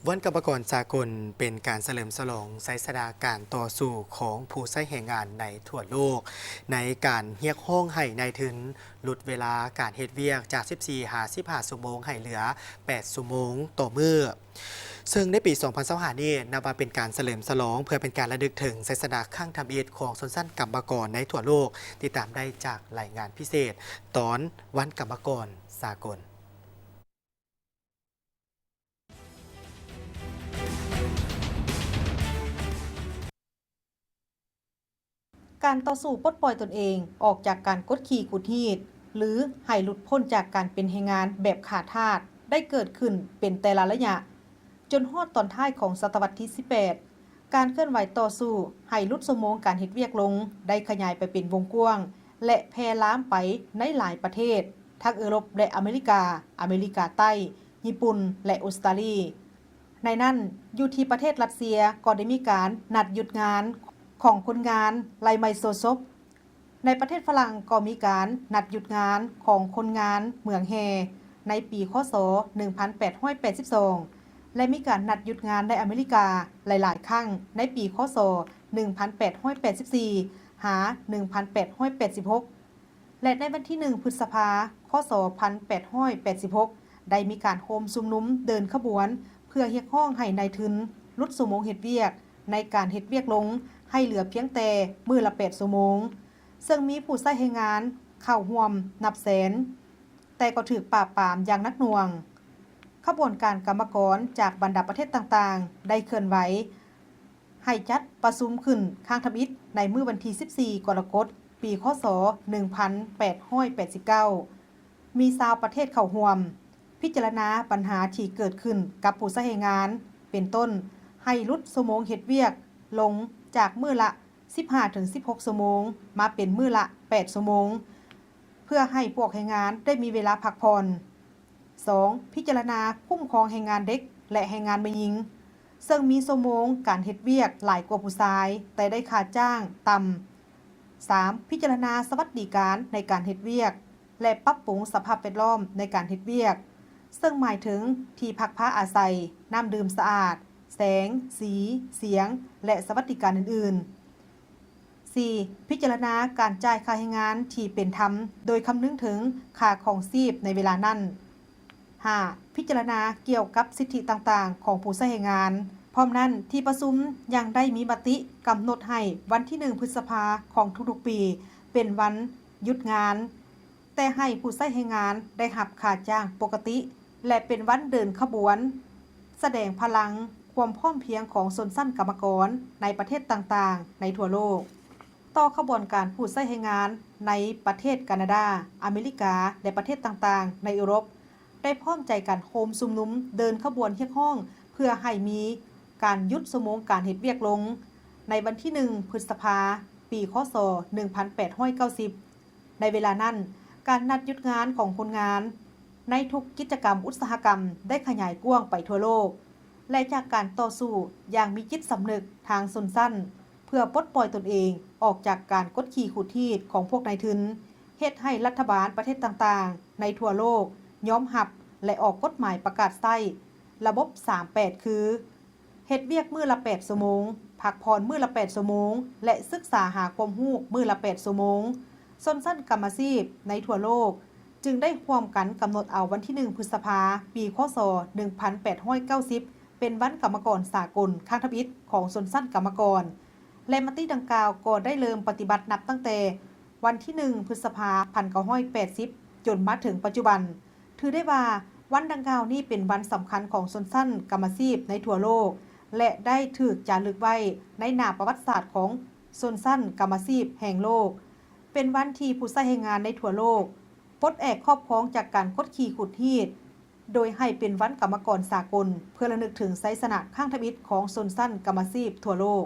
ວັນກຳມະກອນສາກົນ ເປັນການສະເຫຼີມສະຫຼອງໄຊຊະນະການຕໍ່ສູ້ຂອງຜູ້ໃຊ້ແຮງງານໃນທົ່ວໂລກ ໃນການຮຽກຮ້ອງໃຫ້ນາຍທຶນຫຼຸດເວລາການເຮັດວຽກຈາກສິບສີ່ຫາສິບຫ້າຊົ່ວໂມງ ໃຫ້ເຫຼືອແປດຊົ່ວໂມງຕໍ່ມື້. ເຊິ່ງໃນປີສອງພັນຊາວຫ້ານີ້ ນັບວ່າເປັນການສະເຫຼີມສະຫຼອງ ເພື່ອເປັນການລະນຶກເຖິງໄຊຊະນະຄັ້ງທຳອິດຂອງຊົນຊັ້ນກຳມະກອນໃນທົ່ວໂລກ. ຕິດຕາມໄດ້ຈາກລາຍງານພິເສດຕອນວັນກຳມະກອນສາກົນ. ການຕໍ່ສູ້ປົດປ່ອຍຕົນເອງອອກຈາກການກົດຂີ່ຂູດຮີດ ຫຼື ໃຫ້ຫຼຸດພົ້ນຈາກການເປັນແຮງງານແບບຂ້າທາດ ໄດ້ເກີດຂຶ້ນເປັນແຕ່ລະໄລຍະ, ຈົນຮອດຕອນທ້າຍຂອງສະຕະວັດທີສິບແປດ, ການເຄື່ອນໄຫວຕໍ່ສູ້ໃຫ້ຫຼຸດຊົ່ວໂມງການເຮັດວຽກລົງ ໄດ້ຂະຫຍາຍໄປເປັນວົງກວ້າງ ແລະ ແຜ່ລາມໄປໃນຫຼາຍປະເທດ ທັງເອີຣົບ ແລະ ອາເມລິກາ, ອາເມລິກາໃຕ້, ຍີ່ປຸ່ນ ແລະ ອົດສະຕາລີ. ໃນນັ້ນ, ຢູ່ທີ່ປະເທດຣັດເຊຍກໍໄດ້ມີການນັດຢຸດງານຂອງຄົນງານໄລ່ໄມໂຄຣຊອບ. ໃນປະເທດຝຣັ່ງກໍມີການນັດຢຸດງານຂອງຄົນງານເມືອງແຮ່ໃນປີ ຄ.ສ. ໜຶ່ງພັນແປດຮ້ອຍແປດສິບສອງ ແລະ ມີການນັດຢຸດງານໃນອາເມລິກາຫຼາຍໆຄັ້ງໃນປີ ຄ.ສ. ໜຶ່ງພັນແປດຮ້ອຍແປດສິບສີ່ ຫາ ໜຶ່ງພັນແປດຮ້ອຍແປດສິບຫົກ ແລະ ໃນວັນທີໜຶ່ງ ພຶດສະພາ ຄ.ສ. ໜຶ່ງພັນແປດຮ້ອຍແປດສິບຫົກ ໄດ້ມີການໂຮມຊຸມນຸມເດີນຂະບວນ ເພື່ອຮຽກຮ້ອງໃຫ້ນາຍທຶນຫຼຸດຊົ່ວໂມງເຮັດວຽກໃນການເຮັດວຽກລົງ ໃຫ້ເຫຼືອພຽງແຕ່ມື້ລະແປດຊົ່ວໂມງ, ເຊິ່ງມີຜູ້ໃຊ້ແຮງງານເຂົ້າຮ່ວມນັບແສນ, ແຕ່ກໍຖືກປາບປາມຢ່າງໜັກໜ່ວງ. ຂະບວນການກຳມະກອນຈາກບັນດາປະເທດຕ່າງໆ ໄດ້ເຄື່ອນໄຫວ ໃຫ້ຈັດປະຊຸມຂຶ້ນຄັ້ງທຳອິດໃນມື້ວັນທີສິບສີ່ ກໍລະກົດ ປີ ຄ.ສ. ໜຶ່ງພັນແປດຮ້ອຍແປດສິບເກົ້າ ມີຊາວປະເທດເຂົ້າຮ່ວມ, ພິຈາລະນາບັນຫາທີ່ເກີດຂຶ້ນກັບຜູ້ໃຊ້ແຮງງານ ເປັນຕົ້ນ ໃຫ້ຫຼຸດຊົ່ວໂມງເຮັດວຽກລົງຈາກມື້ລະສິບຫ້າເຖິງສິບຫົກຊົ່ວໂມງ ມາເປັນມື້ລະແປດຊົ່ວໂມງ ເພື່ອໃຫ້ພວກແຮງງານໄດ້ມີເວລາພັກຜ່ອນ. ສອງ, ພິຈາລະນາຄຸ້ມຄອງແຮງງານເດັກ ແລະ ແຮງງານແມ່ຍິງ, ເຊິ່ງມີຊົ່ວໂມງການເຮັດວຽກຫຼາຍກວ່າຜູ້ຊາຍ, ແຕ່ໄດ້ຄ່າຈ້າງຕ່ຳ. ສາມ, ພິຈາລະນາສະຫວັດດີການໃນການເຮັດວຽກ ແລະ ປັບປຸງສະພາບແວດລ້ອມໃນການເຮັດວຽກ, ເຊິ່ງໝາຍເຖິງທີ່ພັກພາອາໄສ, ນ້ຳດື່ມສະອາດ, ແສງ, ສີ, ສຽງ ແລະ ສະຫວັດດີການອື່ນໆ. ສີ່, ພິຈາລະນາການຈ່າຍຄ່າແຮງງານທີ່ເປັນທຳ ໂດຍຄຳນຶງເຖິງຄ່າຄອງຊີບໃນເວລານັ້ນ. ຫ້າ, ພິຈາລະນາກ່ຽວກັບສິດທິຕ່າງໆຂອງຜູ້ໃຊ້ແຮງງານ. ພ້ອມນັ້ນ, ທີ່ປະຊຸມຍັງໄດ້ມີມະຕິກຳນົດໃຫ້ວັນທີໜຶ່ງ ພຶດສະພາຂອງທຸກໆປີ ເປັນວັນຢຸດງານ, ແຕ່ໃຫ້ຜູ້ໃຊ້ແຮງງານໄດ້ຮັບຄ່າຈ້າງປົກກະຕິ ແລະ ເປັນວັນເດີນຂະບວນ ສະແດງພະລັງຄວາມພ້ອມພຽງຂອງຊົນຊັ້ນກຳມະກອນໃນປະເທດຕ່າງໆໃນທົ່ວໂລກ. ຕໍ່ຂະບວນການຜູ້ໃຊ້ແຮງງານໃນປະເທດການາດາ, ອາເມລິກາ ແລະ ປະເທດຕ່າງໆໃນເອີຣົບ ໄດ້ພ້ອມໃຈກັນໂຮມຊຸມນຸມເດີນຂະບວນຮຽກຮ້ອງ ເພື່ອໃຫ້ມີການຢຸດຊົ່ວໂມງການເຮັດວຽກລົງ ໃນວັນທີໜຶ່ງ ພຶດສະພາ ປີ ຄ.ສ. ໜຶ່ງພັນແປດຮ້ອຍເກົ້າສິບ. ໃນເວລານັ້ນ, ການນັດຢຸດງານຂອງຄົນງານໃນທຸກກິດຈະກຳອຸດສາຫະກຳໄດ້ຂະຫຍາຍກວ້າງໄປທົ່ວໂລກ ແລະ ຈາກການຕໍ່ສູ້ຢ່າງມີຈິດສຳນຶກທາງຊົນຊັ້ນ ເພື່ອປົດປ່ອຍຕົນເອງອອກຈາກການກົດຂີ່ຂູດຮີດຂອງພວກນາຍທຶນ, ເຮັດໃຫ້ລັດຖະບານປະເທດຕ່າງໆໃນທົ່ວໂລກຍອມຮັບ ແລະ ອອກກົດໝາຍປະກາດໃຊ້ລະບົບສາມແປດ ຄື ເຮັດວຽກມື້ລະແປດຊົ່ວໂມງ, ພັກຜ່ອນມື້ລະແປດຊົ່ວໂມງ ແລະ ສຶກສາຫາຄວາມຮູ້ມື້ລະແປດຊົ່ວໂມງ. ຊົນຊັ້ນກຳມະຊີບໃນທົ່ວໂລກຈຶ່ງໄດ້ຮ່ວມກັນກຳນົດເອົາວັນທີໜຶ່ງ ພຶດສະພາ ປີ ຄ.ສ. ໜຶ່ງພັນແປດຮ້ອຍເກົ້າສິບ ເປັນວັນກຳມະກອນສາກົນຄັ້ງທຳອິດຂອງຊົນຊັ້ນກຳມະກອນ ແລະ ມະຕິດັ່ງກ່າວກໍໄດ້ເລີ່ມປະຕິບັດນັບຕັ້ງແຕ່ ວັນທີໜຶ່ງ ພຶດສະພາ ໜຶ່ງພັນເກົ້າຮ້ອຍແປດສິບ ຈົນມາເຖິງປັດຈຸບັນ. ຖືໄດ້ວ່າວັນດັ່ງກ່າວນີ້ເປັນວັນສຳຄັນຂອງຊົນຊັ້ນກຳມະຊີບໃນທົ່ວໂລກ ແລະ ໄດ້ຖືກຈາລຶກໄວ້ໃນໜ້າປະຫວັດສາດຂອງຊົນຊັ້ນກຳມະຊີບແຫ່ງໂລກ, ເປັນວັນທີ່ຜູ້ໃຊ້ແຮງງານໃນທົ່ວໂລກປົດແອກຄອບຄອງຈາກການກົດຂີ່ຂູດຮີດ, ໂດຍໃຫ້ເປັນວັນກຳມະກອນສາກົນ ເພື່ອລະນຶກເຖິງໄຊຊະນະຄັ້ງທຳອິດຂອງຊົນຊັ້ນກຳມະຊີບທົ່ວໂລກ.